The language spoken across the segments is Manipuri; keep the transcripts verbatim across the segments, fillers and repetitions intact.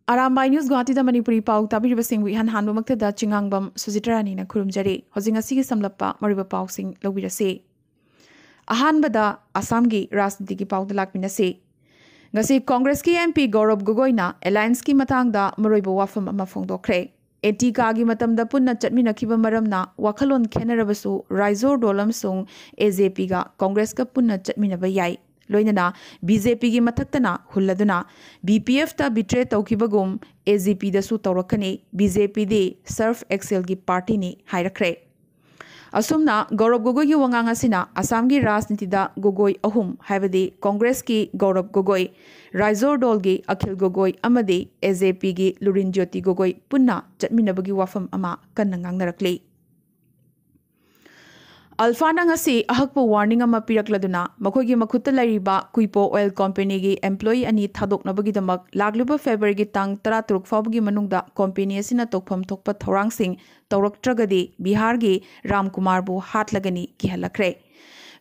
ꯑꯔꯥꯝꯕꯥꯏ ꯅ꯭ꯌꯨꯁ ꯒꯨꯋꯥꯍꯥꯇꯤꯗ ꯃꯅꯤꯄꯨꯔꯤ ꯄꯥꯎ ꯇꯥꯕꯤꯔꯤꯕꯁꯤꯡꯕꯨ ꯏꯍꯥꯟ ꯍꯥꯟꯕꯃꯛꯇꯗ ꯆꯤꯉꯥꯡꯕꯝ ꯁꯨꯖꯤꯇꯥ ꯔꯥꯅꯤꯅ ꯈꯨꯔꯨꯝꯖꯔꯤ꯫ ꯍꯧꯖꯤꯛ ꯉꯁꯤꯒꯤ ꯁꯝꯂꯞꯄ ꯃꯔꯨꯑꯣꯏꯕ ꯄꯥꯎꯁꯤꯡ ꯂꯧꯕꯤꯔꯁꯤ꯫ ꯑꯍꯥꯟꯕꯗ ꯑꯁꯥꯝꯒꯤ ꯔꯥꯖꯅꯤꯇꯤꯒꯤ ꯄꯥꯎꯗ ꯂꯥꯛꯃꯤꯟꯅꯁꯤ꯫ ꯉꯁꯤ ꯀꯣꯡꯒ꯭ꯔꯦꯁꯀꯤ ꯑꯦꯝ ꯄꯤ ꯒꯧꯔꯕ ꯒꯣꯒꯣꯏꯅ ꯑꯦꯂꯥꯏꯟꯁꯀꯤ ꯃꯇꯥꯡꯗ ꯃꯔꯨꯑꯣꯏꯕ ꯋꯥꯐꯝ ꯑꯃ ꯐꯣꯡꯗꯣꯛꯈ꯭ꯔꯦ꯫ ꯑꯦꯟꯇꯤꯀꯥꯒꯤ ꯃꯇꯝꯗ ꯄꯨꯟꯅ ꯆꯠꯃꯤꯟꯅꯈꯤꯕ ꯃꯔꯝꯅ ꯋꯥꯈꯜꯂꯣꯟ ꯈꯦꯟꯅꯔꯕꯁꯨ ꯔꯥꯏꯖꯣꯔ ꯗꯣꯜ ꯑꯃꯁꯨꯡ ꯑꯦ ꯖꯦ ꯄꯤꯒ ꯀꯣꯡꯒ꯭ꯔꯦꯁꯀ ꯄꯨꯟꯅ ꯆꯠꯃꯤꯟꯅꯕ ꯌꯥꯏ꯫ ꯂꯣꯏꯅꯅ ꯕꯤ ꯖꯦ ꯄꯤꯒꯤ ꯃꯊꯛꯇꯅ ꯍꯨꯜꯂꯗꯨꯅ ꯕꯤ ꯄꯤ ꯑꯦꯐꯇ ꯕꯤꯇ꯭ꯔꯦ ꯇꯧꯈꯤꯕꯒꯨꯝ ꯑꯦ ꯖꯦ ꯄꯤꯗꯁꯨ ꯇꯧꯔꯛꯀꯅꯤ꯫ ꯕꯤ ꯖꯦ ꯄꯤꯗꯤ ꯁꯔꯐ ꯑꯦꯛꯁꯦꯜꯒꯤ ꯄꯥꯔꯇꯤꯅꯤ ꯍꯥꯏꯔꯛꯈ꯭ꯔꯦ꯫ ꯑꯁꯨꯝꯅ ꯒꯧꯔꯕ ꯒꯣꯒꯣꯏꯒꯤ ꯋꯥꯉꯥꯡ ꯑꯁꯤꯅ ꯑꯁꯥꯝꯒꯤ ꯔꯥꯖꯅꯤꯇꯤꯗ ꯒꯣꯒꯣꯏ ꯑꯍꯨꯝ, ꯍꯥꯏꯕꯗꯤ ꯀꯣꯡꯒ꯭ꯔꯦꯁꯀꯤ ꯒꯧꯔꯕ ꯒꯣꯒꯣꯏ, ꯔꯥꯏꯖꯣꯔ ꯗꯣꯜꯒꯤ ꯑꯈꯤꯜ ꯒꯣꯒꯣꯏ ꯑꯃꯗꯤ ꯑꯦ ꯖꯦ ꯄꯤꯒꯤ ꯂꯨꯔꯤꯟ ꯖ꯭ꯌꯣꯇꯤ ꯒꯣꯒꯣꯏ ꯄꯨꯟꯅ ꯆꯠꯃꯤꯟꯅꯕꯒꯤ ꯋꯥꯐꯝ ꯑꯃ ꯀꯟꯅ ꯉꯥꯡꯅꯔꯛꯂꯤ꯫ ꯑꯜꯐꯥꯅ ꯉꯁꯤ ꯑꯍꯛꯄ ꯋꯥꯔꯅꯤꯡ ꯑꯃ ꯄꯤꯔꯛꯂꯗꯨꯅ ꯃꯈꯣꯏꯒꯤ ꯃꯈꯨꯠꯇ ꯂꯩꯔꯤꯕ ꯀꯨꯏꯄꯣ ꯑꯣꯏꯜ ꯀꯣꯝꯄꯦꯅꯤꯒꯤ ꯑꯦꯝꯄ꯭ꯂꯣꯌꯤ ꯑꯅꯤ ꯊꯥꯗꯣꯛꯅꯕꯒꯤꯗꯃꯛ ꯂꯥꯛꯂꯤꯕ ꯐꯦꯕ꯭ꯔꯨꯋꯥꯔꯤꯒꯤ ꯇꯥꯡ ꯇꯔꯥꯇꯔꯨꯛ ꯐꯥꯎꯕꯒꯤ ꯃꯅꯨꯡꯗ ꯀꯣꯝꯄꯦꯅꯤ ꯑꯁꯤꯅ ꯇꯧꯐꯝ ꯊꯣꯛꯄ ꯊꯧꯔꯥꯡꯁꯤꯡ ꯇꯧꯔꯛꯇ꯭ꯔꯒꯗꯤ ꯕꯤꯍꯥꯔꯒꯤ ꯔꯥꯝꯀꯨꯃꯥꯔꯕꯨ ꯍꯥꯠꯂꯒꯅꯤ ꯀꯤꯍꯜꯂꯛꯈ꯭ꯔꯦ꯫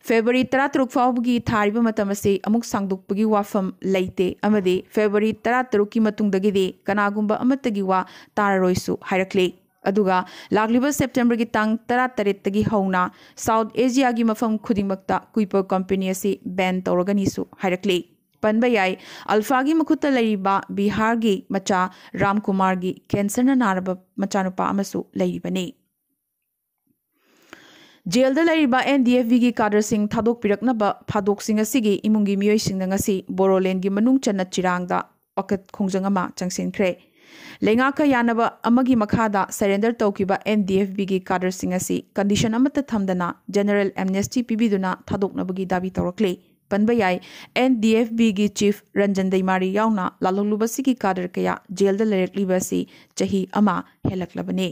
ꯐꯦꯕ꯭ꯔꯨꯋꯥꯔꯤ ꯇꯔꯥꯇꯔꯨꯛ ꯐꯥꯎꯕꯒꯤ ꯊꯥꯔꯤꯕ ꯃꯇꯝ ꯑꯁꯤ ꯑꯃꯨꯛ ꯁꯥꯡꯗꯣꯛꯄꯒꯤ ꯋꯥꯐꯝ ꯂꯩꯇꯦ ꯑꯃꯗꯤ ꯐꯦꯕ꯭ꯔꯨꯋꯥꯔꯤ ꯇꯔꯥꯇꯔꯨꯛꯀꯤ ꯃꯇꯨꯡꯗꯒꯤꯗꯤ ꯀꯅꯥꯒꯨꯝꯕ ꯑꯃꯠꯇꯒꯤ ꯋꯥ ꯇꯥꯔꯔꯣꯏꯁꯨ ꯍꯥꯏꯔꯛꯂꯤ꯫ ꯑꯗꯨꯒ ꯂꯥꯛꯂꯤꯕ ꯁꯦꯞꯇꯦꯝꯕꯔꯒꯤ ꯇꯥꯡ ꯇꯔꯥꯇꯔꯦꯠꯇꯒꯤ ꯍꯧꯅ ꯁꯥꯎꯠ ꯑꯦꯁꯤꯌꯥꯒꯤ ꯃꯐꯝ ꯈꯨꯗꯤꯡꯃꯛꯇ ꯀꯨꯏꯄꯣ ꯀꯣꯝꯄꯦꯅꯤ ꯑꯁꯤ ꯕꯦꯟ ꯇꯧꯔꯒꯅꯤꯁꯨ ꯍꯥꯏꯔꯛꯂꯤ꯫ ꯄꯟꯕ ꯌꯥꯏ, ꯑꯜꯐꯥꯒꯤ ꯃꯈꯨꯠꯇ ꯂꯩꯔꯤꯕ ꯕꯤꯍꯥꯔꯒꯤ ꯃꯆꯥ ꯔꯥꯝꯀꯨꯃꯥꯔꯒꯤ ꯀꯦꯟꯁꯔꯅ ꯅꯥꯔꯕ ꯃꯆꯥꯅꯨꯄꯥ ꯑꯃꯁꯨ ꯂꯩꯔꯤꯕꯅꯤ꯫ ꯖꯦꯜꯗ ꯂꯩꯔꯤꯕ ꯑꯦꯟ ꯗꯤ ꯑꯦꯐ ꯕꯤꯒꯤ ꯀꯥꯗꯔꯁꯤꯡ ꯊꯥꯗꯣꯛꯄꯤꯔꯛꯅꯕ ꯐꯥꯗꯣꯛꯁꯤꯡ ꯑꯁꯤꯒꯤ ꯏꯃꯨꯡꯒꯤ ꯃꯤꯑꯣꯏꯁꯤꯡꯅ ꯉꯁꯤ ꯕꯣꯔꯣꯂꯦꯟꯒꯤ ꯃꯅꯨꯡ ꯆꯟꯅ ꯆꯤꯔꯥꯡꯗ ꯋꯥꯀꯠ ꯈꯣꯡꯖꯪ ꯑꯃ ꯆꯪꯁꯤꯟꯈ꯭ꯔꯦ꯫ ꯂꯩꯉꯥꯛꯀ ꯌꯥꯅꯕ ꯑꯃꯒꯤ ꯃꯈꯥꯗ ꯁꯔꯦꯟꯗꯔ ꯇꯧꯈꯤꯕ ꯑꯦꯟ ꯗꯤ ꯑꯦꯐ ꯕꯤꯒꯤ ꯀꯥꯗꯔꯁꯤꯡ ꯑꯁꯤ ꯀꯟꯗꯤꯁꯟ ꯑꯃꯠꯇ ꯊꯝꯗꯅ ꯖꯦꯅꯔꯦꯜ ꯑꯦꯝꯅꯦꯁꯇꯤ ꯄꯤꯕꯤꯗꯨꯅ ꯊꯥꯗꯣꯛꯅꯕꯒꯤ ꯗꯥꯕꯤ ꯇꯧꯔꯛꯂꯤ꯫ ꯄꯟꯕ ꯌꯥꯏ, ꯑꯦꯟ ꯗꯤ ꯑꯦꯐ ꯕꯤꯒꯤ ꯆꯤꯐ ꯔꯟꯖꯟ ꯗꯩꯃꯥꯔꯤ ꯌꯥꯎꯅ ꯂꯥꯜꯍꯧꯂꯨꯕꯁꯤꯒꯤ ꯀꯥꯗꯔ ꯀꯌꯥ ꯖꯦꯜꯗ ꯂꯩꯔꯛꯂꯤꯕ ꯑꯁꯤ ꯆꯍꯤ ꯑꯃ ꯍꯦꯜꯂꯛꯂꯕꯅꯤ꯫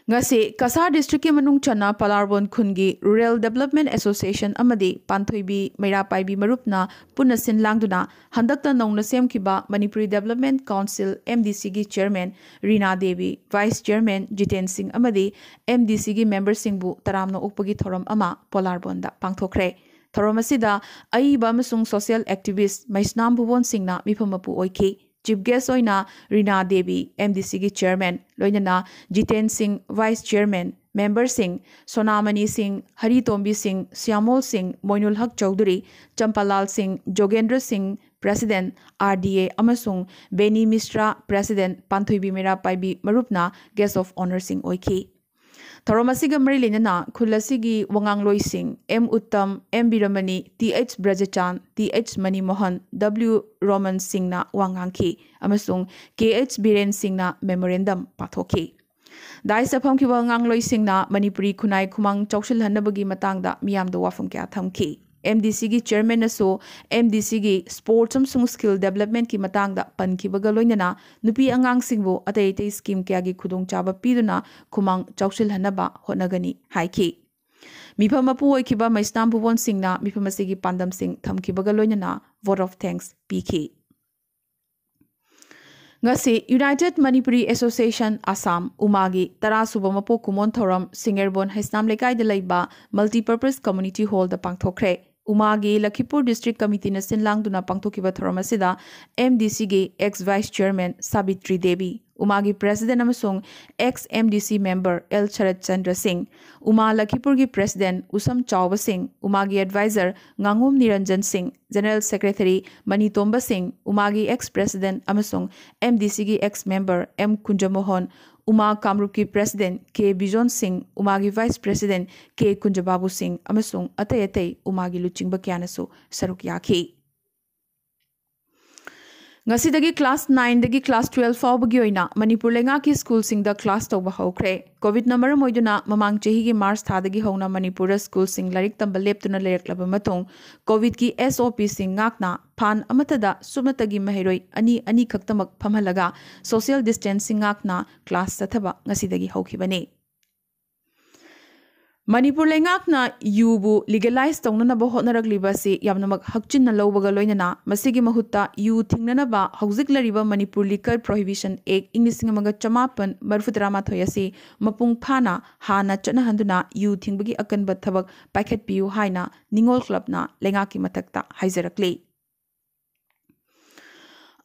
ꯉꯁꯤ ꯀꯁꯥꯔ ꯗꯤꯁꯇ꯭ꯔꯤꯛꯀꯤ ꯃꯅꯨꯡ ꯆꯟꯅ ꯄꯂꯥꯔꯕꯣꯟ ꯈꯨꯟꯒꯤ ꯔꯨꯔꯦꯜ ꯗꯦꯕꯂꯞꯃꯦꯟ ꯑꯦꯁꯣꯁꯤꯌꯦꯁꯟ ꯑꯃꯗꯤ ꯄꯥꯟꯊꯣꯏꯕꯤ ꯃꯩꯔꯥ ꯄꯥꯏꯕꯤ ꯃꯔꯨꯞꯅ ꯄꯨꯟꯅ ꯁꯤꯟ ꯂꯥꯡꯗꯨꯅ ꯍꯟꯗꯛꯇ ꯅꯧꯅ ꯁꯦꯝꯈꯤꯕ Manipuri development council, M D ꯁꯤꯒꯤ chairman Rina Devi, vice chairman Jiten Singh ꯑꯃꯗꯤ ꯑꯦꯝ ꯗꯤ ꯁꯤꯒꯤ ꯃꯦꯝꯕꯔꯁꯤꯡꯕꯨ ꯇꯔꯥꯝꯅ ꯑꯣꯛꯄꯒꯤ ꯊꯧꯔꯝ ꯑꯃ ꯄꯣꯂꯥꯔꯕꯣꯟꯗ ꯄꯥꯡꯊꯣꯛꯈ꯭ꯔꯦ꯫ ꯊꯧꯔꯝ ꯑꯁꯤꯗ ꯑꯏꯕ ꯑꯃꯁꯨꯡ social activist ꯃꯩꯁꯅꯥꯝ ꯚꯨꯕꯣꯟ ꯁꯤꯡꯅ ꯃꯤꯐꯝ ꯃꯄꯨ ꯑꯣꯏꯈꯤ꯫ Chief guest ꯑꯣꯏꯅ ꯔꯤꯅꯥ ꯗꯦꯕꯤ, MDCꯒꯤ chairman, ꯂꯣꯏꯅꯅ ꯖꯤꯇꯦꯟ ꯁꯤꯡ, vice chairman, memberꯁꯤꯡ ꯁꯣꯅꯥꯃꯅꯤ ꯁꯤꯡ, ꯍꯔꯤꯇꯣꯝꯕꯤ ꯁꯤꯡ, ꯁ꯭ꯌꯥꯃꯣꯜ ꯁꯤꯡ, ꯃꯣꯏꯅꯨꯜ ꯍꯛ ꯆꯧꯙꯨꯔꯤ, ꯆꯝꯄꯥꯂꯥꯜ ꯁꯤꯡ, ꯖꯣꯒꯦꯟꯗ꯭ꯔ ꯁꯤꯡ, president, RDA, ꯑꯃꯁꯨꯡ ꯕꯦꯅꯤ ꯃꯤꯁ꯭ꯔꯥ, president, ꯄꯥꯟꯊꯣꯏꯕꯤ ꯃꯩꯔꯥ ꯄꯥꯏꯕꯤ ꯃꯔꯨꯞꯅ guest of honourꯁꯤꯡ ꯑꯣꯏꯈꯤ꯫ ꯊꯧꯔꯝ ꯑꯁꯤꯒ ꯃꯔꯤ ꯂꯩꯅꯅ ꯈꯨꯜ ꯑꯁꯤꯒꯤ ꯋꯥꯉꯥꯡꯂꯣꯏꯁꯤꯡ M Uttam, M Biramani, T H Brajachand, T H Manimohan, W Roman ꯁꯤꯡꯅ ꯋꯥ ꯉꯥꯡꯈꯤ ꯑꯃꯁꯨꯡ ꯀꯦ ꯑꯩꯆ ꯕꯤꯔꯦꯟ ꯁꯤꯡꯅ memorandum ꯄꯥꯊꯣꯛꯈꯤ꯫ Dais ꯐꯝꯈꯤꯕ ꯑꯉꯥꯡꯂꯣꯏꯁꯤꯡꯅ ꯃꯅꯤꯄꯨꯔꯤ ꯈꯨꯟꯅꯥꯏ ꯈꯨꯃꯥꯡ ꯆꯥꯎꯁꯤꯜꯍꯟꯅꯕꯒꯤ ꯃꯇꯥꯡꯗ ꯃꯤꯌꯥꯝꯗ ꯋꯥꯐꯝ ꯀꯌꯥ ꯊꯝꯈꯤ꯫ MDCꯒꯤ chairmanꯅꯁꯨ MDCꯒꯤ sports ꯑꯃꯁꯨꯡ skill developmentꯀꯤ ꯃꯇꯥꯡꯗ ꯄꯟꯈꯤꯕꯒ ꯂꯣꯏꯅꯅ ꯅꯨꯄꯤ ꯑꯉꯥꯡꯁꯤꯡꯕꯨ ꯑꯇꯩ ꯑꯇꯩ scheme ꯀꯌꯥꯒꯤ ꯈꯨꯗꯣꯡꯆꯥꯕ ꯄꯤꯗꯨꯅ ꯈꯨꯃꯥꯡ ꯆꯥꯎꯁꯤꯜꯍꯟꯅꯕ ꯍꯣꯠꯅꯒꯅꯤ ꯍꯥꯏꯈꯤ꯫ ꯃꯤꯐꯝ ꯃꯄꯨ ꯑꯣꯏꯈꯤꯕ ꯃꯩꯁꯅꯥꯝ ꯚꯨꯕꯣꯟ ꯁꯤꯡꯅ ꯃꯤꯐꯝ ꯑꯁꯤꯒꯤ ꯄꯥꯟꯗꯝꯁꯤꯡ ꯊꯝꯈꯤꯕꯒ ꯂꯣꯏꯅꯅ vote of thanks ꯄꯤꯈꯤ꯫ ꯉꯁꯤ United Manipuri Association Assam, ꯎꯃꯥꯒꯤ ꯇꯔꯥꯁꯨꯕ ꯃꯄꯣꯛ ꯀꯨꯝꯑꯣꯟ ꯊꯧꯔꯝ ꯁꯤꯡꯉꯦꯔꯕꯣꯟ ꯍꯩꯁꯅꯥꯝ ꯂꯩꯀꯥꯏꯗ ꯂꯩꯕ Multipurpose Community Hallꯗ ꯄꯥꯡꯊꯣꯛꯈ꯭ꯔꯦ꯫ ꯎꯃꯥꯒꯤ ꯂꯈꯤꯄꯨꯔ district committeeꯅ ꯁꯤꯟ ꯂꯥꯡꯗꯨꯅ ꯄꯥꯡꯊꯣꯛꯈꯤꯕ ꯊꯧꯔꯝ ꯑꯁꯤꯗ MDCꯒꯤ ex vice chairman Sabitri Devi, ꯎꯃꯥꯒꯤ president ꯑꯃꯁꯨꯡ ex MDC member L Sarat Chandra Singh, ꯎꯃꯥ ꯂꯈꯤꯄꯨꯔꯒꯤ president ꯎꯁꯝ ꯆꯥꯎꯕ ꯁꯤꯡ, ꯎꯃꯥꯒꯤ advisor ꯉꯥꯉꯣꯝ ꯅꯤꯔꯟꯖꯟ ꯁꯤꯡ, general secretary ꯃꯅꯤ ꯇꯣꯝꯕ ꯁꯤꯡ, ꯎꯃꯥꯒꯤ ex president ꯑꯃꯁꯨꯡ MDCꯒꯤ ex member ꯑꯦꯝ ꯀꯨꯟꯖꯃꯣꯍꯟ, ꯎꯃꯥ ꯀꯥꯃꯔꯨꯞꯀꯤ president ꯀꯦ ꯕꯤꯖꯣꯟ ꯁꯤꯡ, ꯎꯃꯥꯒꯤ vice president ꯀꯦ ꯀꯨꯟꯖꯕꯥꯕꯨ ꯁꯤꯡ ꯑꯃꯁꯨꯡ ꯑꯇꯩ ꯑꯇꯩ ꯎꯃꯥꯒꯤ ꯂꯨꯆꯤꯡꯕ ꯀꯌꯥꯅꯁꯨ ꯁꯔꯨꯛ ꯌꯥꯈꯤ꯫ ꯉꯁꯤꯗꯒꯤ class nineꯗꯒꯤ class twelve ꯐꯥꯎꯕꯒꯤ ꯑꯣꯏꯅ ꯃꯅꯤꯄꯨꯔ ꯂꯩꯉꯥꯛꯀꯤ schoolꯁꯤꯡꯗ class ꯇꯧꯕ ꯍꯧꯈ꯭ꯔꯦ꯫ Covidꯅ ꯃꯔꯝ ꯑꯣꯏꯗꯨꯅ ꯃꯃꯥꯡ ꯆꯍꯤꯒꯤ March ꯊꯥꯗꯒꯤ ꯍꯧꯅ ꯃꯅꯤꯄꯨꯔꯗ schoolꯁꯤꯡ ꯂꯥꯏꯔꯤꯛ ꯇꯝꯕ ꯂꯦꯞꯇꯨꯅ ꯂꯩꯔꯛꯂꯕ ꯃꯇꯨꯡ, Covidꯀꯤ SOPꯁꯤꯡ ꯉꯥꯛꯅ ꯐꯥꯟ ꯑꯃꯠꯇꯗ ꯁꯨꯞꯅꯇꯒꯤ ꯃꯍꯩꯔꯣꯏ ꯑꯅꯤ ꯑꯅꯤ ꯈꯛꯇꯃꯛ ꯐꯝꯍꯜꯂꯒ social distancing ꯉꯥꯛꯅ class ꯆꯠꯊꯕ ꯉꯁꯤꯗꯒꯤ ꯍꯧꯈꯤꯕꯅꯤ꯫ ꯃꯅꯤꯄꯨꯔ ꯂꯩꯉꯥꯛꯅ ꯌꯨꯕꯨ ꯂꯤꯒꯦꯂꯥꯏꯖ ꯇꯧꯅꯅꯕ ꯍꯣꯠꯅꯔꯛꯂꯤꯕ ꯑꯁꯤ ꯌꯥꯝꯅꯃꯛ ꯍꯛꯆꯤꯟꯅ ꯂꯧꯕꯒ ꯂꯣꯏꯅꯅ ꯃꯁꯤꯒꯤ ꯃꯍꯨꯠꯇ ꯌꯨ ꯊꯤꯡꯅꯅꯕ ꯍꯧꯖꯤꯛ ꯂꯩꯔꯤꯕ ꯃꯅꯤꯄꯨꯔ ꯂꯤꯀꯔ ꯄ꯭ꯔꯣꯍꯤꯕꯤꯁꯟ ꯑꯦꯛ ꯏꯪ ꯂꯤꯁꯤꯡ ꯑꯃꯒ ꯆꯃꯥꯄꯟ ꯃꯔꯤꯐꯨ ꯇꯔꯥꯃꯥꯊꯣꯏ ꯑꯁꯤ ꯃꯄꯨꯡ ꯐꯥꯅ ꯍꯥꯟꯅ ꯆꯠꯅꯍꯟꯗꯨꯅ ꯌꯨ ꯊꯤꯡꯕꯒꯤ ꯑꯀꯟꯕ ꯊꯕꯛ ꯄꯥꯏꯈꯠꯄꯤꯌꯨ ꯍꯥꯏꯅ ꯅꯤꯉꯣꯜ ꯀ꯭ꯂꯕꯅ ꯂꯩꯉꯥꯛꯀꯤ ꯃꯊꯛꯇ ꯍꯥꯏꯖꯔꯛꯂꯤ꯫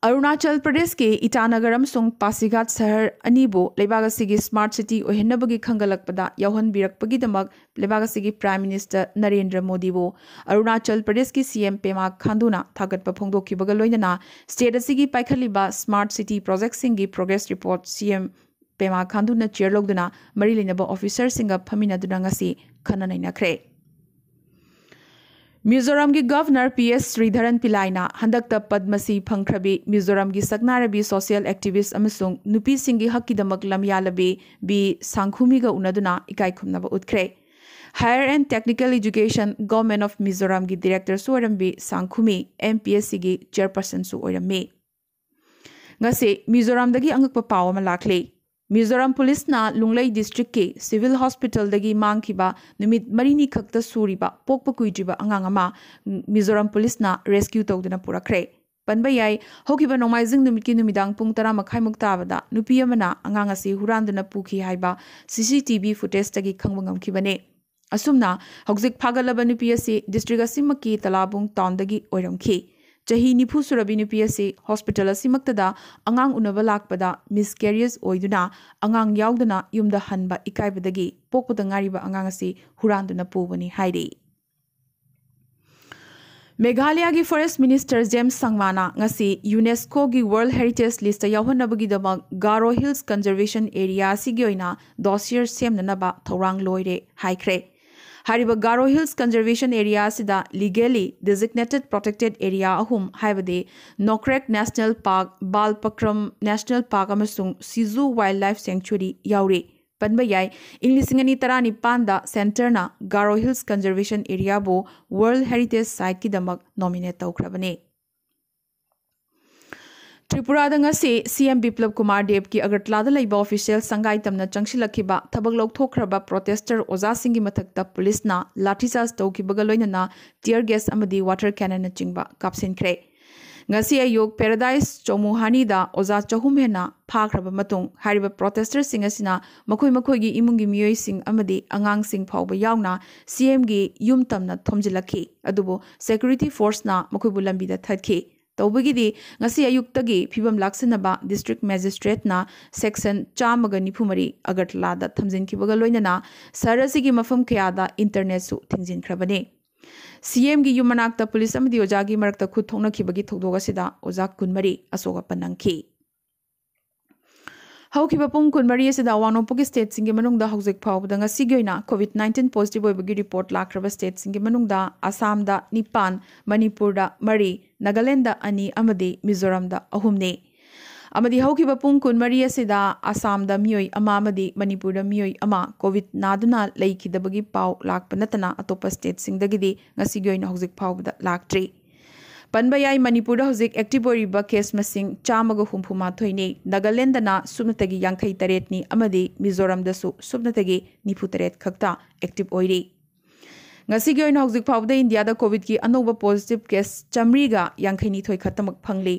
ꯑꯔꯨꯅꯥꯆꯜ ꯄ꯭ꯔꯗꯦꯁꯀꯤ ꯏꯇꯥꯅꯒꯔ ꯑꯃꯁꯨꯡ ꯄꯥꯁꯤꯘꯥꯠ ꯁꯍꯔ ꯑꯅꯤꯕꯨ ꯂꯩꯕꯥꯛ ꯑꯁꯤꯒꯤ ꯁ꯭ꯃꯥꯔꯠ ꯁꯤꯇꯤ ꯑꯣꯏꯍꯟꯅꯕꯒꯤ ꯈꯟꯒꯠꯂꯛꯄꯗ ꯌꯥꯎꯍꯟꯕꯤꯔꯛꯄꯒꯤꯗꯃꯛ ꯂꯩꯕꯥꯛ ꯑꯁꯤꯒꯤ ꯄ꯭ꯔꯥꯏꯝ ꯃꯤꯅꯤꯁꯇꯔ ꯅꯔꯦꯟꯗ꯭ꯔ ꯃꯣꯗꯤꯕꯨ ꯑꯔꯨꯅꯥꯆꯜ ꯄ꯭ꯔꯗꯦꯁꯀꯤ ꯁꯤ ꯑꯦꯝ ꯄꯦꯃꯥ ꯈꯥꯟꯗꯨꯅ ꯊꯥꯒꯠꯄ ꯐꯣꯡꯗꯣꯛꯈꯤꯕꯒ ꯂꯣꯏꯅꯅ ꯁ꯭ꯇꯦꯠ ꯑꯁꯤꯒꯤ ꯄꯥꯏꯈꯠꯂꯤꯕ ꯁ꯭ꯃꯥꯔꯠ ꯁꯤꯇꯤ ꯄ꯭ꯔꯣꯖꯦꯛꯁꯤꯡꯒꯤ ꯄ꯭ꯔꯣꯒ꯭ꯔꯦꯁ ꯔꯤꯄꯣꯔꯠ ꯁꯤ ꯑꯦꯝ ꯄꯦꯃꯥ ꯈꯥꯟꯗꯨꯅ ꯆꯤꯌꯔ ꯂꯧꯗꯨꯅ ꯃꯔꯤ ꯂꯩꯅꯕ ꯑꯣꯐꯤꯁꯔꯁꯤꯡꯒ ꯐꯝꯃꯤꯟꯅꯗꯨꯅ ꯉꯁꯤ ꯈꯟꯅ ꯅꯩꯅꯈ꯭ꯔꯦ꯫ ꯃꯤꯖꯣꯔꯥꯝꯒꯤ ꯒꯚꯔꯅꯔ ꯄꯤ ꯑꯦꯁ ꯁ꯭ꯔꯤꯙꯔꯟ ꯄꯤꯂꯥꯏꯅ ꯍꯟꯗꯛꯇ ꯄꯗꯃꯁ꯭ꯔꯤ ꯐꯪꯈ꯭ꯔꯕꯤ ꯃꯤꯖꯣꯔꯥꯝꯒꯤ ꯁꯛꯅꯥꯏꯔꯕꯤ ꯁꯣꯁꯤꯌꯦꯜ ꯑꯦꯛꯇꯤꯚꯤꯁ꯭ꯠ ꯑꯃꯁꯨꯡ ꯅꯨꯄꯤꯁꯤꯡꯒꯤ ꯍꯛꯀꯤꯗꯃꯛ ꯂꯝꯌꯥꯜꯂꯕꯤ ꯕꯤ ꯁꯥꯡꯈꯨꯃꯤꯒ ꯎꯅꯗꯨꯅ ꯏꯀꯥꯏ ꯈꯨꯝꯅꯕ ꯎꯠꯈ꯭ꯔꯦ꯫ Higher and Technical Education, Government of Mizoramꯒꯤ ꯗꯤꯔꯦꯛꯇꯔꯁꯨ ꯑꯣꯏꯔꯝꯕꯤ ꯁꯥꯡꯈꯨꯃꯤ ꯑꯦꯝ ꯄꯤ ꯑꯦꯁ ꯁꯤꯒꯤ ꯆꯤꯌꯔꯄꯔꯁꯟꯁꯨ ꯑꯣꯏꯔꯝꯃꯤ꯫ ꯉꯁꯤ ꯃꯤꯖꯣꯔꯥꯝꯗꯒꯤ ꯑꯉꯛꯄ ꯄꯥꯎ ꯑꯃ ꯂꯥꯛꯂꯤ꯫ ꯃꯤꯖꯣꯔꯥꯝ ꯄꯨꯂꯤꯁꯅ ꯂꯨꯡꯂꯩ ꯗꯤꯁꯇ꯭ꯔꯤꯛꯀꯤ ꯁꯤꯚꯤꯜ ꯍꯣꯁꯄꯤꯇꯥꯜꯗꯒꯤ ꯃꯥꯡꯈꯤꯕ ꯅꯨꯃꯤꯠ ꯃꯔꯤꯅꯤ ꯈꯛꯇ ꯁꯨꯔꯤꯕ ꯄꯣꯛꯄ ꯀꯨꯏꯗ꯭ꯔꯤꯕ ꯑꯉꯥꯡ ꯑꯃ ꯃꯤꯖꯣꯔꯥꯝ ꯄꯨꯂꯤꯁꯅ ꯔꯦꯁꯀ꯭ꯌꯨ ꯇꯧꯗꯨꯅ ꯄꯨꯔꯛꯈ꯭ꯔꯦ꯫ ꯄꯟꯕ ꯌꯥꯏ, ꯍꯧꯈꯤꯕ ꯅꯣꯡꯃꯥꯏꯖꯤꯡ ꯅꯨꯃꯤꯠꯀꯤ ꯅꯨꯃꯤꯗꯥꯡ ꯄꯨꯡ ꯇꯔꯥ ꯃꯈꯥꯏꯃꯨꯛ ꯇꯥꯕꯗ ꯅꯨꯄꯤ ꯑꯃꯅ ꯑꯉꯥꯡ ꯑꯁꯤ ꯍꯨꯔꯥꯟꯗꯨꯅ ꯄꯨꯈꯤ ꯍꯥꯏꯕ ꯁꯤ ꯁꯤ ꯇꯤ ꯚꯤ ꯐꯨꯇꯦꯖꯇꯒꯤ ꯈꯪꯕ ꯉꯝꯈꯤꯕꯅꯤ꯫ ꯑꯁꯨꯝꯅ ꯍꯧꯖꯤꯛ ꯐꯥꯒꯠꯂꯕ ꯅꯨꯄꯤ ꯑꯁꯤ ꯗꯤꯁꯇ꯭ꯔꯤꯛ ꯑꯁꯤꯃꯛꯀꯤ ꯇꯂꯥꯕꯨꯡ ꯇꯥꯎꯟꯗꯒꯤ ꯑꯣꯏꯔꯝꯈꯤ꯫ ꯆꯍꯤ ꯅꯤꯐꯨ ꯁꯨꯔꯕꯤ ꯅꯨꯄꯤ ꯑꯁꯤ ꯍꯣꯁꯄꯤꯇꯥꯜ ꯑꯁꯤꯃꯛꯇꯗ ꯑꯉꯥꯡ ꯎꯅꯕ ꯂꯥꯛꯄꯗ ꯃꯤꯁꯀꯦꯔꯤꯌꯦꯖ ꯑꯣꯏꯗꯨꯅ ꯑꯉꯥꯡ ꯌꯥꯎꯗꯅ ꯌꯨꯝꯗ ꯍꯟꯕ ꯏꯀꯥꯏꯕꯗꯒꯤ ꯄꯣꯛꯄꯗ ꯉꯥꯏꯔꯤꯕ ꯑꯉꯥꯡ ꯑꯁꯤ ꯍꯨꯔꯥꯟꯗꯨꯅ ꯄꯨꯕꯅꯤ ꯍꯥꯏꯔꯤ꯫ ꯃꯦꯘꯥꯂꯌꯥꯒꯤ ꯐꯣꯔꯦꯁ ꯃꯤꯅꯤꯁꯇꯔ ꯖꯦꯝꯁ ꯁꯪꯃꯥꯅ ꯉꯁꯤ ꯌꯨꯅꯦꯁꯀꯣꯒꯤ ꯋꯥꯔꯜꯗ ꯍꯦꯔꯤꯇꯦꯖ ꯂꯤꯁꯇ ꯌꯥꯎꯍꯟꯅꯕꯒꯤꯗꯃꯛ ꯒꯥꯔꯣ ꯍꯤꯜꯁ ꯀꯟꯖꯔꯕꯦꯁꯟ ꯑꯦꯔꯤꯌꯥ ꯑꯁꯤꯒꯤ ꯑꯣꯏꯅ ꯗꯣꯁꯤꯌꯔ ꯁꯦꯝꯅꯅꯕ ꯊꯧꯔꯥꯡ ꯂꯣꯏꯔꯦ ꯍꯥꯏꯈ꯭ꯔꯦ꯫ ꯍꯥꯏꯔꯤꯕ ꯒꯥꯔꯣ ꯍꯤꯜꯁ ꯀꯟꯖꯔꯕꯦꯁꯟ ꯑꯦꯔꯤꯌꯥ ꯑꯁꯤꯗ ꯂꯤꯒꯦꯂꯤ ꯗꯤꯖꯤꯒꯅꯦꯇꯦꯗ ꯄ꯭ꯔꯣꯇꯦꯛꯇꯦꯗ ꯑꯦꯔꯤꯌꯥ ꯑꯍꯨꯝ, ꯍꯥꯏꯕꯗꯤ Nokrek national park, Balpakram national park ꯑꯃꯁꯨꯡ ꯁꯤꯖꯨ ꯋꯥꯏꯜꯗ ꯂꯥꯏꯐ ꯁꯦꯡꯆꯨꯔꯤ ꯌꯥꯎꯔꯤ꯫ ꯄꯟꯕ ꯌꯥꯏ, ꯏꯪ ꯂꯤꯁꯤꯡ ꯑꯅꯤ ꯇꯔꯥꯅꯤꯄꯥꯟꯗ ꯁꯦꯟꯇꯔꯅ ꯒꯥꯔꯣ ꯍꯤꯜꯁ ꯀꯟꯖꯔꯕꯦꯁꯟ ꯑꯦꯔꯤꯌꯥꯕꯨ ꯋꯥꯔꯜꯗ ꯍꯦꯔꯤꯇꯦꯖ ꯁꯥꯏꯠꯀꯤꯗꯃꯛ ꯅꯣꯃꯤꯅꯦꯠ ꯇꯧꯈ꯭ꯔꯕꯅꯤ꯫ ꯇ꯭ꯔꯤꯄꯨꯔꯥꯗ ꯉꯁꯤ ꯁꯤ ꯑꯦꯝ ꯕꯤꯄ꯭ꯂꯕ ꯀꯨꯃꯥꯔ ꯗꯦꯕꯀꯤ ꯑꯒꯔꯇꯂꯥꯗ ꯂꯩꯕ ꯑꯣꯐꯤꯁꯤꯌꯦꯜ ꯁꯪꯒꯥꯏ ꯇꯝꯅ ꯆꯪꯁꯤꯜꯂꯛꯈꯤꯕ ꯊꯕꯛ ꯂꯧꯊꯣꯛꯈ꯭ꯔꯕ ꯄ꯭ꯔꯣꯇꯦꯁꯇꯔ ꯑꯣꯖꯥꯁꯤꯡꯒꯤ ꯃꯊꯛꯇ ꯄꯨꯂꯤꯁꯅ ꯂꯥꯊꯤꯆꯥꯔꯖ ꯇꯧꯈꯤꯕꯒ ꯂꯣꯏꯅꯅ ꯇꯤꯌꯔ ꯒꯦꯁ ꯑꯃꯗꯤ ꯋꯥꯇꯔ ꯀꯦꯅꯟꯅꯆꯤꯡꯕ ꯀꯥꯞꯁꯤꯟꯈ꯭ꯔꯦ꯫ ꯉꯁꯤ ꯑꯌꯨꯛ ꯄꯦꯔꯥꯗꯥꯏꯁ ꯆꯣꯃꯨꯍꯥꯅꯤꯗ ꯑꯣꯖꯥ ꯆꯍꯨꯝ ꯍꯦꯟꯅ ꯐꯥꯈ꯭ꯔꯕ ꯃꯇꯨꯡ, ꯍꯥꯏꯔꯤꯕ ꯄ꯭ꯔꯣꯇꯦꯁꯇꯔꯁꯤꯡ ꯑꯁꯤꯅ ꯃꯈꯣꯏ ꯃꯈꯣꯏꯒꯤ ꯏꯃꯨꯡꯒꯤ ꯃꯤꯑꯣꯏꯁꯤꯡ ꯑꯃꯗꯤ ꯑꯉꯥꯡꯁꯤꯡ ꯐꯥꯎꯕ ꯌꯥꯎꯅ ꯁꯤ ꯑꯦꯝꯒꯤ ꯌꯨꯝ ꯇꯝꯅ ꯊꯣꯝꯖꯤꯜꯂꯛꯈꯤ꯫ ꯑꯗꯨꯕꯨ ꯁꯦꯀ꯭ꯌꯨꯔꯤꯇꯤ ꯐꯣꯔꯁꯅ ꯃꯈꯣꯏꯕꯨ ꯂꯝꯕꯤꯗ ꯊꯠꯈꯤ꯫ ꯇꯧꯕꯒꯤꯗꯤ ꯉꯁꯤ ꯑꯌꯨꯛꯇꯒꯤ ꯐꯤꯕꯝ ꯂꯥꯛꯁꯤꯟꯅꯕ ꯗꯤꯁꯇ꯭ꯔꯤꯛ ꯃꯦꯖꯤꯁꯇ꯭ꯔꯦꯠꯅ ꯁꯦꯛꯁꯟ ꯆꯥꯝꯃꯒ ꯅꯤꯐꯨ ꯃꯔꯤ ꯑꯒꯔꯇꯂꯥꯗ ꯊꯝꯖꯤꯟꯈꯤꯕꯒ ꯂꯣꯏꯅꯅ ꯁꯍꯔ ꯑꯁꯤꯒꯤ ꯃꯐꯝ ꯀꯌꯥꯗ ꯏꯟꯇꯔꯅꯦꯠꯁꯨ ꯊꯤꯡꯖꯤꯟꯈ꯭ꯔꯕꯅꯤ꯫ ꯁꯤ ꯑꯦꯝꯒꯤ ꯌꯨꯝ ꯃꯅꯥꯛꯇ ꯄꯨꯂꯤꯁ ꯑꯃꯗꯤ ꯑꯣꯖꯥꯒꯤ ꯃꯔꯛꯇ ꯈꯨꯠ ꯊꯣꯛꯅꯈꯤꯕꯒꯤ ꯊꯧꯗꯣꯛ ꯑꯁꯤꯗ ꯑꯣꯖꯥ ꯀꯨꯟꯃꯔꯤ ꯑꯁꯣꯛ ꯑꯄꯟ ꯅꯪꯈꯤ꯫ ꯍꯧꯈꯤꯕ ꯄꯨꯡ ꯀꯨꯟꯃꯔꯤ ꯑꯁꯤꯗ ꯑꯋꯥꯡ ꯅꯣꯡꯄꯣꯛꯀꯤ ꯁ꯭ꯇꯦꯠꯁꯤꯡꯒꯤ ꯃꯅꯨꯡꯗ ꯍꯧꯖꯤꯛ ꯐꯥꯎꯕꯗ ꯉꯁꯤꯒꯤ ꯑꯣꯏꯅ ꯀꯣꯚꯤꯗ ꯅꯥꯏꯟꯇꯤꯟ ꯄꯣꯖꯤꯇꯤꯚ ꯑꯣꯏꯕꯒꯤ ꯔꯤꯄꯣꯔꯠ ꯂꯥꯛꯈ꯭ꯔꯕ ꯁ꯭ꯇꯦꯠꯁꯤꯡꯒꯤ ꯃꯅꯨꯡꯗ ꯑꯁꯥꯝꯗ ꯅꯤꯄꯥꯟ, ꯃꯅꯤꯄꯨꯔꯗ ꯃꯔꯤ, ꯅꯥꯒꯥꯂꯦꯟꯗ ꯑꯅꯤ ꯑꯃꯗꯤ ꯃꯤꯖꯣꯔꯥꯝꯗ ꯑꯍꯨꯝꯅꯤ꯫ ꯑꯃꯗꯤ ꯍꯧꯈꯤꯕ ꯄꯨꯡ ꯀꯨꯟꯃꯔꯤ ꯑꯁꯤꯗ ꯑꯁꯥꯝꯗ ꯃꯤꯑꯣꯏ ꯑꯃ ꯑꯃꯗꯤ ꯃꯅꯤꯄꯨꯔꯗ ꯃꯤꯑꯣꯏ ꯑꯃ ꯀꯣꯚꯤꯗ ꯅꯥꯗꯨꯅ ꯂꯩꯈꯤꯗꯕꯒꯤ ꯄꯥꯎ ꯂꯥꯛꯄ ꯅꯠꯇꯅ ꯑꯇꯣꯞꯄ ꯁ꯭ꯇꯦꯠꯁꯤꯡꯗꯒꯤꯗꯤ ꯉꯁꯤꯒꯤ ꯑꯣꯏꯅ ꯍꯧꯖꯤꯛ ꯐꯥꯎꯕꯗ ꯂꯥꯛꯇ꯭ꯔꯤ꯫ ꯄꯟꯕ ꯌꯥꯏ, ꯃꯅꯤꯄꯨꯔꯗ ꯍꯧꯖꯤꯛ ꯑꯦꯛꯇꯤꯚ ꯑꯣꯏꯔꯤꯕ ꯀꯦꯁ ꯃꯁꯤꯡ ꯆꯥꯝꯃꯒ ꯍꯨꯝꯐꯨ ꯃꯥꯊꯣꯏꯅꯤ, ꯅꯥꯒꯥꯂꯦꯟꯗꯅ ꯁꯨꯞꯅꯇꯒꯤ ꯌꯥꯡꯈꯩ ꯇꯔꯦꯠꯅꯤ ꯑꯃꯗꯤ ꯃꯤꯖꯣꯔꯥꯝꯗꯁꯨ ꯁꯨꯞꯅꯇꯒꯤ ꯅꯤꯐꯨ ꯇꯔꯦꯠ ꯈꯛꯇ ꯑꯦꯛꯇꯤꯚ ꯑꯣꯏꯔꯤ꯫ ꯉꯁꯤꯒꯤ ꯑꯣꯏꯅ ꯍꯧꯖꯤꯛ ꯐꯥꯎꯕꯗ ꯏꯟꯗꯤꯌꯥꯗ ꯀꯣꯚꯤꯗꯀꯤ ꯑꯅꯧꯕ ꯄꯣꯖꯤꯇꯤꯚ ꯀꯦꯁ ꯆꯥꯝꯃꯔꯤꯒ ꯌꯥꯡꯈꯩ ꯅꯤꯊꯣꯏ ꯈꯛꯇꯃꯛ ꯐꯪꯂꯤ꯫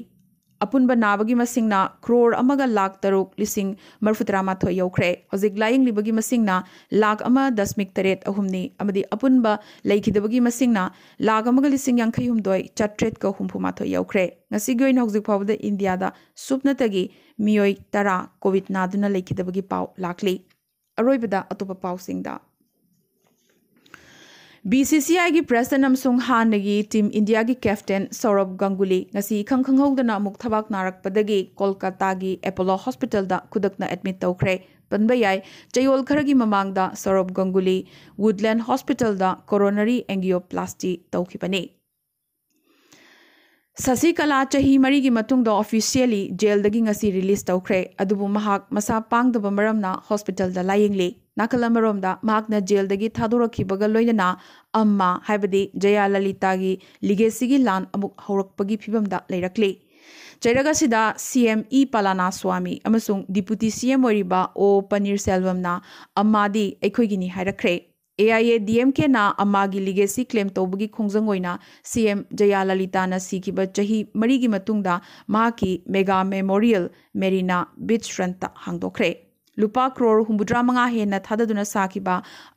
ꯑꯄꯨꯟꯕ ꯅꯥꯕꯒꯤ ꯃꯁꯤꯡꯅ ꯀ꯭ꯔꯣꯔ ꯑꯃꯒ ꯂꯥꯈ ꯇꯔꯨꯛ ꯂꯤꯁꯤꯡ ꯃꯔꯤꯐꯨ ꯇꯔꯥ ꯃꯥꯊꯣꯏ ꯌꯧꯈ꯭ꯔꯦ꯫ ꯍꯧꯖꯤꯛ ꯂꯥꯌꯦꯡꯂꯤꯕꯒꯤ ꯃꯁꯤꯡꯅ ꯂꯥꯈ ꯑꯃ ꯗꯁꯃꯤꯛ ꯇꯔꯦꯠ ꯑꯍꯨꯝꯅꯤ ꯑꯃꯗꯤ ꯑꯄꯨꯟꯕ ꯂꯩꯈꯤꯗꯕꯒꯤ ꯃꯁꯤꯡꯅ ꯂꯥꯈ ꯑꯃꯒ ꯂꯤꯁꯤꯡ ꯌꯥꯡꯈꯩ ꯍꯨꯝꯗꯣꯏ ꯆꯥꯇ꯭ꯔꯦꯠꯀ ꯍꯨꯝꯐꯨ ꯃꯥꯊꯣꯏ ꯌꯧꯈ꯭ꯔꯦ꯫ ꯉꯁꯤꯒꯤ ꯑꯣꯏꯅ ꯍꯧꯖꯤꯛ ꯐꯥꯎꯕꯗ ꯏꯟꯗꯤꯌꯥꯗ ꯁꯨꯞꯅꯇꯒꯤ ꯃꯤꯑꯣꯏ ꯇꯔꯥ ꯀꯣꯚꯤꯗ ꯅꯥꯗꯨꯅ ꯂꯩꯈꯤꯗꯕꯒꯤ ꯄꯥꯎ ꯂꯥꯛꯂꯤ꯫ ꯑꯔꯣꯏꯕꯗ ꯑꯇꯣꯞꯄ ꯄꯥꯎꯁꯤꯡꯗ꯫ ꯕꯤ ꯁꯤ ꯁꯤ ꯑꯥꯏꯒꯤ ꯄ꯭ꯔꯦꯁꯤꯗꯦꯟꯠ ꯑꯃꯁꯨꯡ ꯍꯥꯟꯅꯒꯤ ꯇꯤꯝ ꯏꯟꯗꯤꯌꯥꯒꯤ ꯀꯦꯞꯇꯦꯟ ꯁꯧꯔꯚ ꯒꯪꯒꯨꯂꯤ ꯉꯁꯤ ꯏꯈꯪ ꯈꯪꯍꯧꯗꯅ ꯑꯃꯨꯛ ꯊꯕꯥꯛ ꯅꯥꯔꯛꯄꯗꯒꯤ ꯀꯣꯜꯀꯥꯇꯥꯒꯤ ꯑꯦꯄꯣꯂꯣ ꯍꯣꯁꯄꯤꯇꯥꯜꯗ ꯈꯨꯗꯛꯅ ꯑꯦꯗꯃꯤꯠ ꯇꯧꯈ꯭ꯔꯦ꯫ ꯄꯟꯕ ꯌꯥꯏ, ꯆꯌꯣꯜ ꯈꯔꯒꯤ ꯃꯃꯥꯡꯗ ꯁꯧꯔꯚ ꯒꯪꯒꯨꯂꯤ ꯋꯨꯗꯂꯦꯟ ꯍꯣꯁꯄꯤꯇꯥꯜꯗ ꯀꯣꯔꯣꯅꯔꯤ ꯑꯦꯡꯒꯤꯌꯣꯄ꯭ꯂꯥꯁꯇꯤ ꯇꯧꯈꯤꯕꯅꯤ꯫ ꯁꯁꯤꯀꯂꯥ ꯆꯍꯤ ꯃꯔꯤꯒꯤ ꯃꯇꯨꯡꯗ ꯑꯣꯐꯤꯁꯤꯌꯦꯜꯂꯤ ꯖꯦꯜꯗꯒꯤ ꯉꯁꯤ ꯔꯤꯂꯤꯖ ꯇꯧꯈ꯭ꯔꯦ, ꯑꯗꯨꯕꯨ ꯃꯍꯥꯛ ꯃꯁꯥ ꯄꯥꯡꯗꯕ ꯃꯔꯝꯅ ꯍꯣꯁꯄꯤꯇꯥꯜꯗ ꯂꯥꯌꯦꯡꯂꯤ꯫ ꯅꯥꯀꯜ ꯑꯃꯔꯣꯝꯗ, ꯃꯍꯥꯛꯅ ꯖꯦꯜꯗꯒꯤ ꯊꯥꯗꯣꯔꯛꯈꯤꯕꯒ ꯂꯣꯏꯅꯅ ꯑꯝꯃꯥ, ꯍꯥꯏꯕꯗꯤ ꯖꯌꯥꯂꯂꯤꯇꯥꯒꯤ ꯂꯤꯒꯦꯁꯤꯒꯤ ꯂꯥꯟ ꯑꯃꯨꯛ ꯍꯧꯔꯛꯄꯒꯤ ꯐꯤꯕꯝꯗ ꯂꯩꯔꯛꯂꯤ꯫ ꯆꯩꯔꯛ ꯑꯁꯤꯗ ꯁꯤ ꯑꯦꯝ ꯏ ꯄꯂꯥꯅꯥꯁ꯭ꯋꯥꯃꯤ ꯑꯃꯁꯨꯡ ꯗꯤꯄꯨꯇꯤ ꯁꯤ ꯑꯦꯝ ꯑꯣꯏꯔꯤꯕ ꯑꯣ ꯄꯅꯤꯔꯁꯦꯜꯚꯝꯅ ꯑꯝꯃꯥꯗꯤ ꯑꯩꯈꯣꯏꯒꯤꯅꯤ ꯍꯥꯏꯔꯛꯈ꯭ꯔꯦ꯫ A I A D M ꯀꯦꯅ ꯑꯝꯃꯥꯒꯤ ꯂꯤꯒꯦꯁꯤ ꯀ꯭ꯂꯦꯝ ꯇꯧꯕꯒꯤ ꯈꯣꯡꯖꯪ ꯑꯣꯏꯅ ꯁꯤ ꯑꯦꯝ ꯖꯌꯥꯂꯂꯤꯇꯥꯅ ꯁꯤꯈꯤꯕ ꯆꯍꯤ ꯃꯔꯤꯒꯤ ꯃꯇꯨꯡꯗ ꯃꯍꯥꯛꯀꯤ ꯃꯦꯒꯥ ꯃꯦꯃꯣꯔꯤꯌꯦꯜ ꯃꯦꯔꯤꯅꯥ ꯕꯤꯆ ꯐ꯭ꯔꯟꯠꯇ ꯍꯥꯡꯗꯣꯛꯈ꯭ꯔꯦ꯫ ꯂꯨꯄꯥ ꯀ꯭ꯔꯣꯔ ꯍꯨꯝꯐꯨꯇꯔꯥ ꯃꯉꯥ ꯍꯦꯟꯅ ꯊꯥꯗꯗꯨꯅ ꯁꯥꯈꯤꯕ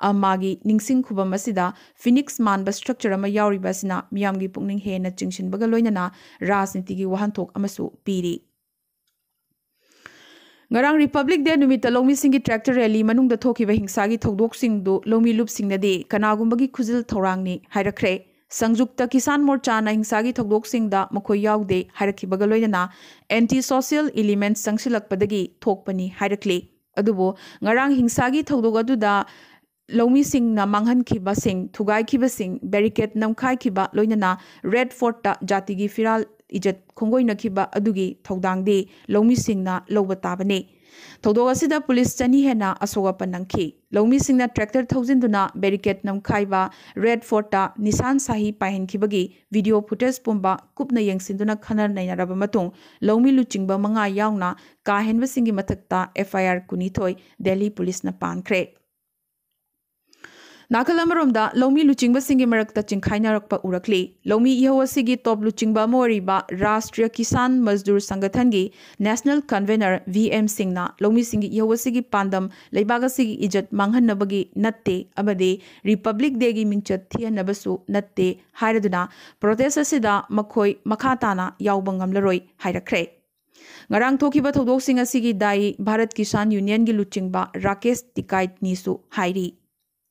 ꯑꯝꯃꯥꯒꯤ ꯅꯤꯡꯁꯤꯡ ꯈꯨꯕꯝ ꯑꯁꯤꯗ ꯐꯤꯅꯤꯛꯁ ꯃꯥꯟꯕ ꯁ꯭ꯇ꯭ꯔꯛꯆꯔ ꯑꯃ ꯌꯥꯎꯔꯤꯕ ꯑꯁꯤꯅ ꯃꯤꯌꯥꯝꯒꯤ ꯄꯨꯛꯅꯤꯡ ꯍꯦꯟꯅ ꯆꯤꯡꯁꯤꯟꯕꯒ ꯂꯣꯏꯅꯅ ꯔꯥꯖꯅꯤꯇꯤꯒꯤ ꯋꯥꯍꯟꯊꯣꯛ ꯑꯃꯁꯨ ꯄꯤꯔꯤ꯫ ꯉꯔꯥꯡ ꯔꯤꯄꯕ꯭ꯂꯤꯛ ꯗꯦ ꯅꯨꯃꯤꯠꯇ ꯂꯧꯃꯤꯁꯤꯡꯒꯤ ꯇ꯭ꯔꯦꯛꯇꯔ ꯔꯦꯂꯤ ꯃꯅꯨꯡꯗ ꯊꯣꯛꯈꯤꯕ ꯍꯤꯡꯁꯥꯒꯤ ꯊꯧꯗꯣꯛꯁꯤꯡꯗꯨ ꯂꯧꯃꯤ ꯂꯨꯞꯁꯤꯡꯅꯗꯤ ꯀꯅꯥꯒꯨꯝꯕꯒꯤ ꯈꯨꯖꯤꯜ ꯊꯧꯔꯥꯡꯅꯤ ꯍꯥꯏꯔꯛꯈ꯭ꯔꯦ꯫ ꯁꯪꯌꯨꯛꯇ ꯀꯤꯁꯥꯟ ꯃꯣꯔꯆꯥꯅ ꯍꯤꯡꯁꯥꯒꯤ ꯊꯧꯗꯣꯛꯁꯤꯡꯗ ꯃꯈꯣꯏ ꯌꯥꯎꯗꯦ ꯍꯥꯏꯔꯛꯈꯤꯕꯒ ꯂꯣꯏꯅꯅ ꯑꯦꯟꯇꯤ ꯁꯣꯁꯤꯌꯦꯜ ꯏꯂꯤꯃꯦꯟꯠ ꯆꯪꯁꯤꯜꯂꯛꯄꯗꯒꯤ ꯊꯣꯛꯄꯅꯤ ꯍꯥꯏꯔꯛꯂꯤ꯫ ꯑꯗꯨꯕꯨ ꯉꯔꯥꯡ ꯍꯤꯡꯁꯥꯒꯤ ꯊꯧꯗꯣꯛ ꯑꯗꯨꯗ ꯂꯧꯃꯤꯁꯤꯡꯅ ꯃꯥꯡꯍꯟꯈꯤꯕꯁꯤꯡ, ꯊꯨꯒꯥꯏꯈꯤꯕꯁꯤꯡ, ꯕꯦꯔꯤꯀꯦꯠ ꯅꯝꯈꯥꯏꯈꯤꯕ, ꯂꯣꯏꯅꯅ ꯔꯦꯗ ꯐꯣꯔꯠꯇ ꯖꯥꯇꯤꯒꯤ ꯐꯤꯔꯥꯜ ꯏꯖꯠ ꯈꯣꯡꯒꯣꯏꯅꯈꯤꯕ ꯑꯗꯨꯒꯤ ꯊꯧꯗꯥꯡꯗꯤ ꯂꯧꯃꯤꯁꯤꯡꯅ ꯂꯧꯕ ꯇꯥꯕꯅꯤ꯫ ꯊꯧꯗꯣꯛ ꯑꯁꯤꯗ ꯄꯨꯂꯤꯁ ꯆꯅꯤ ꯍꯦꯟꯅ ꯑꯁꯣꯛ ꯑꯄꯟ ꯅꯪꯈꯤ꯫ ꯂꯧꯃꯤꯁꯤꯡꯅ tractor ꯊꯧꯖꯤꯟꯗꯨꯅ ꯕꯦꯔꯤꯀꯦꯠ ꯅꯝꯈꯥꯏꯕ, red ꯐꯣꯔꯠꯇ Nissan Shahi ꯄꯥꯏꯍꯟꯈꯤꯕꯒꯤ video footage ꯄꯨꯝꯕ ꯀꯨꯞꯅ ꯌꯦꯡꯁꯤꯟꯗꯨꯅ ꯈꯟꯅ ꯅꯩꯅꯔꯕ ꯃꯇꯨꯡ ꯂꯧꯃꯤ ꯂꯨꯆꯤꯡꯕ ꯃꯉꯥ ꯌꯥꯎꯅ ꯀꯥ ꯍꯦꯟꯕꯁꯤꯡꯒꯤ ꯃꯊꯛꯇ ꯑꯦꯐ ꯑꯥꯏ ꯑꯥꯔ ꯀꯨꯟꯅꯤꯊꯣꯏ ꯗꯦꯜꯂꯤ ꯄꯨꯂꯤꯁꯅ ꯄꯥꯟꯈ꯭ꯔꯦ꯫ ꯅꯥꯀꯜ ꯑꯃꯔꯣꯝꯗ ꯂꯧꯃꯤ ꯂꯨꯆꯤꯡꯕꯁꯤꯡꯒꯤ ꯃꯔꯛꯇ ꯆꯤꯡꯈꯥꯏꯅꯔꯛꯄ ꯎꯔꯛꯂꯤ꯫ ꯂꯧꯃꯤ ꯏꯍꯧ ꯑꯁꯤꯒꯤ ꯇꯣꯞ ꯂꯨꯆꯤꯡꯕ ꯑꯃ ꯑꯣꯏꯔꯤꯕ ꯔꯥꯁꯇ꯭ꯔꯤꯌ ꯀꯤꯁꯥꯟ ꯃꯖꯗꯨꯔ ꯁꯪꯒꯊꯟꯒꯤ ꯅꯦꯁꯅꯦꯜ ꯀꯟꯚꯦꯅꯔ ꯚꯤ ꯑꯦꯝ ꯁꯤꯡꯅ ꯂꯧꯃꯤꯁꯤꯡꯒꯤ ꯏꯍꯧ ꯑꯁꯤꯒꯤ ꯄꯥꯟꯗꯝ ꯂꯩꯕꯥꯛ ꯑꯁꯤꯒꯤ ꯏꯖꯠ ꯃꯥꯡꯍꯟꯅꯕꯒꯤ ꯅꯠꯇꯦ ꯑꯃꯗꯤ ꯔꯤꯄꯕ꯭ꯂꯤꯛ ꯗꯦꯒꯤ ꯃꯤꯡꯆꯠ ꯊꯤꯍꯟꯅꯕꯁꯨ ꯅꯠꯇꯦ ꯍꯥꯏꯔꯗꯨꯅ ꯄ꯭ꯔꯣꯇꯦꯁ ꯑꯁꯤꯗ ꯃꯈꯣꯏ ꯃꯈꯥ ꯇꯥꯅ ꯌꯥꯎꯕ ꯉꯝꯂꯔꯣꯏ ꯍꯥꯏꯔꯛꯈ꯭ꯔꯦ꯫ ꯉꯔꯥꯡ ꯊꯣꯛꯈꯤꯕ ꯊꯧꯗꯣꯛꯁꯤꯡ ꯑꯁꯤꯒꯤ ꯗꯥꯏ ꯚꯥꯔꯠ ꯀꯤꯁꯥꯟ ꯌꯨꯅꯤꯌꯟꯒꯤ ꯂꯨꯆꯤꯡꯕ ꯔꯥꯀꯦꯁ ꯇꯤꯀꯥꯏꯠꯅꯤꯁꯨ ꯍꯥꯏꯔꯤ꯫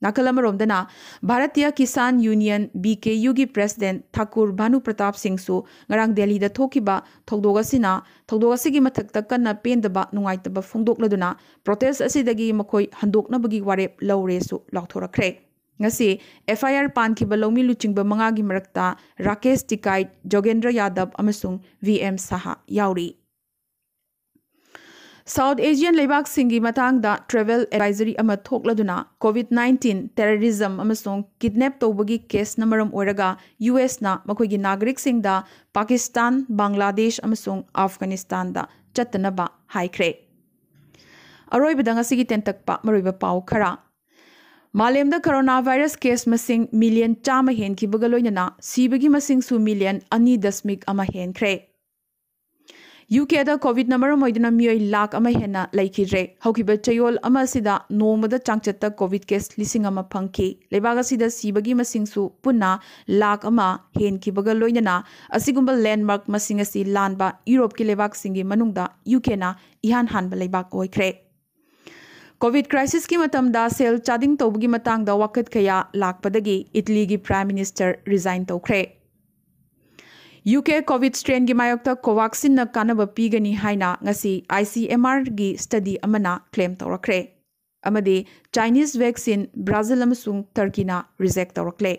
ꯅꯥꯀꯜ ꯑꯃꯔꯣꯝꯗꯅ ꯚꯥꯔꯇꯤꯌ ꯀꯤꯁꯥꯟ ꯌꯨꯅꯤꯌꯟ, ꯚꯤ ꯀꯦ ꯌꯨꯒꯤ ꯄ꯭ꯔꯦꯁꯤꯗꯦꯟꯠ ꯊꯥꯀꯨꯔ ꯚꯥꯅꯨ ꯄ꯭ꯔꯇꯥꯞ ꯁꯤꯡꯁꯨ ꯉꯔꯥꯡ ꯗꯦꯜꯂꯤꯗ ꯊꯣꯛꯈꯤꯕ ꯊꯧꯗꯣꯛ ꯑꯁꯤꯅ ꯊꯧꯗꯣꯛ ꯑꯁꯤꯒꯤ ꯃꯊꯛꯇ ꯀꯟꯅ ꯄꯦꯟꯗꯕ ꯅꯨꯡꯉꯥꯏꯇꯕ ꯐꯣꯡꯗꯣꯛꯂꯗꯨꯅ ꯄ꯭ꯔꯣꯇꯦꯁ ꯑꯁꯤꯗꯒꯤ ꯃꯈꯣꯏ ꯍꯟꯗꯣꯛꯅꯕꯒꯤ ꯋꯥꯔꯦꯞ ꯂꯧꯔꯦꯁꯨ ꯂꯥꯎꯊꯣꯔꯛꯈ꯭ꯔꯦ꯫ ꯉꯁꯤ ꯑꯦꯐ ꯑꯥꯏ ꯑꯥꯔ ꯄꯥꯟꯈꯤꯕ ꯂꯧꯃꯤ ꯂꯨꯆꯤꯡꯕ ꯃꯉꯥꯒꯤ ꯃꯔꯛꯇ ꯔꯥꯀꯦꯁ ꯇꯤꯀꯥꯏꯠ, ꯖꯣꯒꯦꯟꯗ꯭ꯔ ꯌꯥꯗꯕ ꯑꯃꯁꯨꯡ ꯚꯤ ꯑꯦꯝ ꯁꯥꯍꯥ ꯌꯥꯎꯔꯤ꯫ South Asian ꯂꯩꯕꯥꯛꯁꯤꯡꯒꯤ ꯃꯇꯥꯡꯗ travel advisory ꯑꯃ ꯊꯣꯛꯂꯗꯨꯅ COVID nineteen, terrorism ꯑꯃꯁꯨꯡ kidnap ꯇꯧꯕꯒꯤ caseꯅ ꯃꯔꯝ ꯑꯣꯏꯔꯒ USꯅ ꯃꯈꯣꯏꯒꯤ ꯅꯥꯒꯔꯤꯛꯁꯤꯡꯗ ꯄꯥꯀꯤꯁꯇꯥꯟ, ꯕꯪꯒ꯭ꯂꯥꯗꯦꯁ ꯑꯃꯁꯨꯡ ꯑꯐꯒꯥꯅꯤꯁꯇꯥꯟꯗ ꯆꯠꯇꯅꯕ ꯍꯥꯏꯈ꯭ꯔꯦ꯫ ꯑꯔꯣꯏꯕꯗ ꯉꯁꯤꯒꯤ ꯇꯦꯟꯇꯛꯄ ꯃꯔꯨꯑꯣꯏꯕ ꯄꯥꯎ ꯈꯔ꯫ ꯃꯥꯂꯦꯝꯗ coronavirus case ꯃꯁꯤꯡ ꯃꯤꯂꯤꯌꯟ ꯆꯥꯝꯃ ꯍꯦꯟꯈꯤꯕꯒ ꯂꯣꯏꯅꯅ ꯁꯤꯕꯒꯤ ꯃꯁꯤꯡꯁꯨ ꯃꯤꯂꯤꯌꯟ ꯑꯅꯤ ꯗꯁꯃꯤꯛ ꯑꯃ ꯍꯦꯟꯈ꯭ꯔꯦ꯫ UKꯗ COVIDꯅ ꯃꯔꯝ ꯑꯣꯏꯗꯨꯅ ꯃꯤꯑꯣꯏ ꯂꯥꯈ ꯑꯃ ꯍꯦꯟꯅ ꯂꯩꯈꯤꯗ꯭ꯔꯦ꯫ ꯍꯧꯈꯤꯕ ꯆꯌꯣꯜ ꯑꯃ ꯑꯁꯤꯗ ꯅꯣꯡꯃꯗ ꯆꯥꯡꯆꯠꯇ COVID case ꯂꯤꯁꯤꯡ ꯑꯃ ꯐꯪꯈꯤ꯫ ꯂꯩꯕꯥꯛ ꯑꯁꯤꯗ ꯁꯤꯕꯒꯤ ꯃꯁꯤꯡꯁꯨ ꯄꯨꯟꯅ ꯂꯥꯈ ꯑꯃ ꯍꯦꯟꯈꯤꯕꯒ ꯂꯣꯏꯅꯅ ꯑꯁꯤꯒꯨꯝꯕ landmark ꯃꯁꯤꯡ ꯑꯁꯤ ꯂꯥꯟꯕ ꯌꯨꯔꯣꯞꯀꯤ ꯂꯩꯕꯥꯛꯁꯤꯡꯒꯤ ꯃꯅꯨꯡꯗ UKꯅ ꯏꯍꯥꯟ ꯍꯥꯟꯕ ꯂꯩꯕꯥꯛ ꯑꯣꯏꯈ꯭ꯔꯦ꯫ COVID crisisꯀꯤ ꯃꯇꯝꯗ ꯁꯦꯜ ꯆꯥꯗꯤꯡ ꯇꯧꯕꯒꯤ ꯃꯇꯥꯡꯗ ꯋꯥꯀꯠ ꯀꯌꯥ ꯂꯥꯛꯄꯗꯒꯤ ꯏꯇꯂꯤꯒꯤ Prime Minister resign ꯇꯧꯈ꯭ꯔꯦ꯫ UK COVID strainꯒꯤ ꯃꯥꯌꯣꯛꯇ Covaxinꯅ ꯀꯥꯟꯅꯕ ꯄꯤꯒꯅꯤ ꯍꯥꯏꯅ ꯉꯁꯤ ICMRꯒꯤ study ꯑꯃꯅ claim ꯇꯧꯔꯛꯈ꯭ꯔꯦ꯫ ꯑꯃꯗꯤ Chinese vaccine Brazil ꯑꯃꯁꯨꯡ Turkeyꯅ reject ꯇꯧꯔꯛꯂꯦ꯫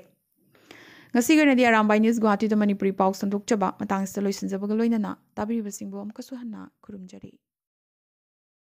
ꯉꯁꯤꯒꯤ ꯑꯣꯏꯅꯗꯤ ꯑꯔꯥꯝꯕꯥꯏ News ꯒꯨꯋꯥꯍꯥꯇꯤꯗ ꯃꯅꯤꯄꯨꯔꯤ ꯄꯥꯎ ꯁꯟꯗꯣꯛꯆꯕ ꯃꯇꯥꯡꯁꯤꯗ ꯂꯣꯏꯁꯤꯟꯖꯕꯒ ꯂꯣꯏꯅꯅ ꯇꯥꯕꯤꯔꯤꯕꯁꯤꯡꯕꯨ ꯑꯃꯨꯛꯀꯁꯨ ꯍꯟꯅ ꯈꯨꯔꯨꯝꯖꯔꯤ꯫